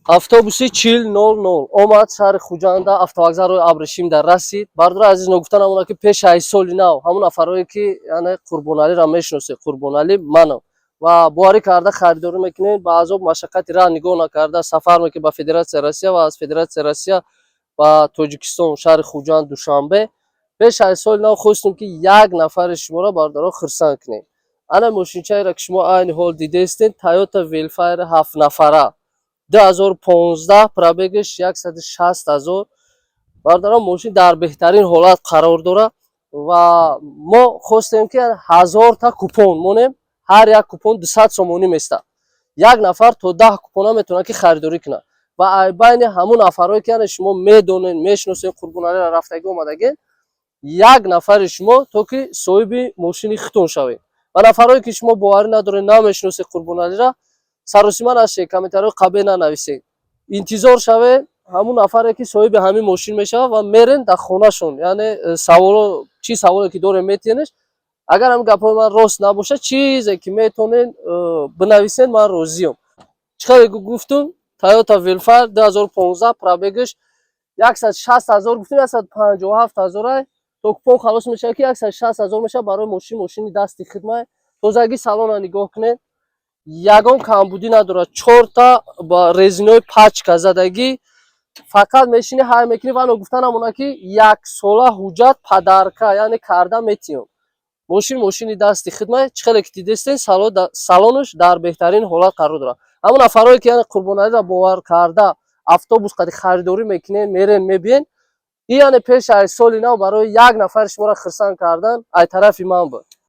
Автобуси 4000 омад, шаҳри Хуҷанда, автовокзал роҳи Абрешимда расид. Бардори азиз, ногуфта намонад, ки пеш аз соли нав ҳамон нафарое ки, яъне, Қурбоналиро мешиносед, Қурбоналӣ манам, ва боварӣ карда харидорӣ мекунед, ба азоб машаққати раҳ нигоҳ накарда сафар мекунед ба Федератсияи Россия ва аз Федератсияи Россия ба Тоҷикистон, шаҳри Хуҷанд, Душанбе. Пеш аз соли нав хостем, ки як нафари шуморо, бародаро, хурсанд кунем. Ана мошинчаеро, ки шумо айни ҳол дидаистед, Тойота Велфайр ҳафтнафара, 2015, пробегаш 160 ҳазор. Бародарон, мошин дар беҳтарин ҳолат қарор дорад ва мо хостем, ки 1000-та купон монем. Ҳар як купон 200 сомонӣ местад. Як нафар то 10 купона метавонад, ки харидорӣ кунад. Ва ай байни ҳамун нафарое ки, яъне, шумо медонед, мешиносед Қурбоналиро, рафтагӣ омадагӣ, як нафари шумо то ки соҳиби мошини худтон шавед. Ва нафарое ки шумо боварӣ надоред, намешиносед Қурбоналиро, саросима нашед, комментариҳои қабеҳ нанависед, интизор шавед ҳамун нафаре ки соҳиби ҳамин мошин мешавад ва мерен дар хонашон, яъне, саволо, чӣ саволе ки дорем, метиҳенаш. Агар ҳамин гапҳои ман рост набошад, чизе ки метавонед, бинависед, ман розиам. Чӣ хеле гуфтум, Тойота Велфайр 2015, пробегаш 160 ҳазор гуфтем, 157 ҳазорай. То купон халос мешавад, ки 160 ҳазор мешавад барои мошин. Мошини дасти хидмат, тозагӣ салона нигоҳ кунед, ягон камбудӣ надорад. Чорта ба резинои пачка задагӣ, фақат мешинӣ, ҳай мекунӣ. Ва ногуфта намонад, ки яксола ҳуҷҷат подарка, яъне, карда метиҳам. Мошин мошини дасти хидмат, чӣ хеле ки дидестен, салонаш дар беҳтарин ҳолат қарор дорад. Ҳамон нафарое ки, яъне, Қурбоналиро бовар карда автобус қади харидорӣ мекунен, мерен, мебиен, и, яъне, пеш аз соли нав барои як нафари шуморо хурсанд кардан ай тарафи ман буд.